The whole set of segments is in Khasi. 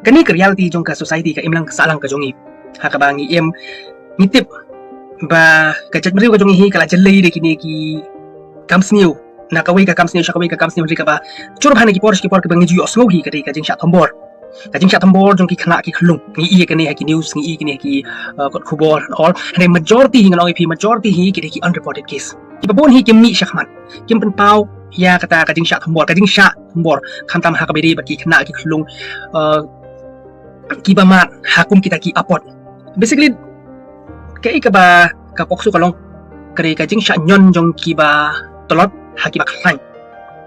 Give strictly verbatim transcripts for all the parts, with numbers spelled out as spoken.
Kane ka reality jong ka society, ka imlang ka sahlang ka jong ngi, ha kaba ngi im, ngi tip ba ka jaitbynriew ka jong ngi hi ka la jyllei da kine ki kam sniew, na kawei ka kam sniew sha kawei ka kam sniew, hynrei kaba jur bha na ki por sha ki por kaba ngi ju ïohsngew hi ka dei ka jingshah thombor. Ka jingshah thombor jong ki khynnah ki khyllung. Ngi ïohi kane ha ki news, ngi ïohi kane ha ki, uh, kot khubor and all. Hynrei majority hi, ngan ong ïa phi, majority hi ki dei ki unreported case. Kiba bun hi kim mih shakhmat, kim pynpaw ïa kata ka jingshah thombor, ka jingshah thombor, khamtam ha kaba ïadei bad ki khynnah ki khyllung, uh, kiba mad ha kum kita ki apot. Basically, kaei kaba ka POCSO ka long, ka dei ka jingshah ñion jong kiba tlot ha kiba khlaiñ.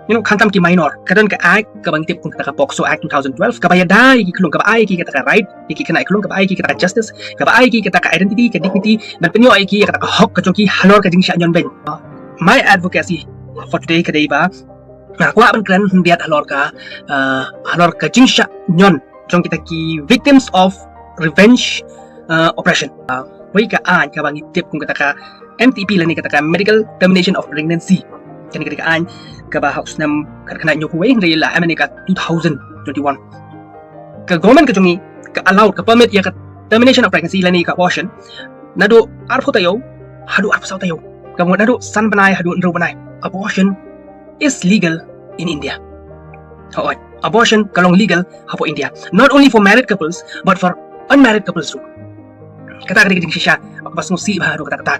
You know, khamtam ki minor. Ka don ka act kaba ngi tip kum kata ka POCSO Act two thousand twelve, kaba ïada ïa ki khyllung, kaba ai ïa ki kata ka right, ïa ki khynnah ki khyllung, kaba ai ïa ki kata ka justice, kaba ai ïa ki kata ka identity, ka dignity, ban pynïoh ïa ki ïa kata ka hok ka jong ki halor ka jingshah ñion beiñ. My advocacy for today ka dei ba nga kwah ban kren khyndiat halor ka, uh, halor ka jingshah ñion jong kita ki victims of revenge, uh, oppression. Uh, wei ka aiñ kaba ngi tip kum kata ka M T P lane kata ka Medical Termination of Pregnancy. Kane ka dei ka aiñ kaba ha u snem khatkhyndai hynñiewphew wei, hynrei la amend ïa ka two thousand twenty-one. Ka government ka jong ngi ka allowed, ka permit ïa ka termination of pregnancy lane ka abortion naduh arphew taïew haduh arphew saw taïew. Ka mut naduh san bnai haduh hynriew bnai. Abortion is legal in India. Hooid, abortion ka long legal hapoh India. Not only for married couples, but for unmarried couples too. Kata ka dei ka jingshisha kaba sngewsih bha haduh katta katta.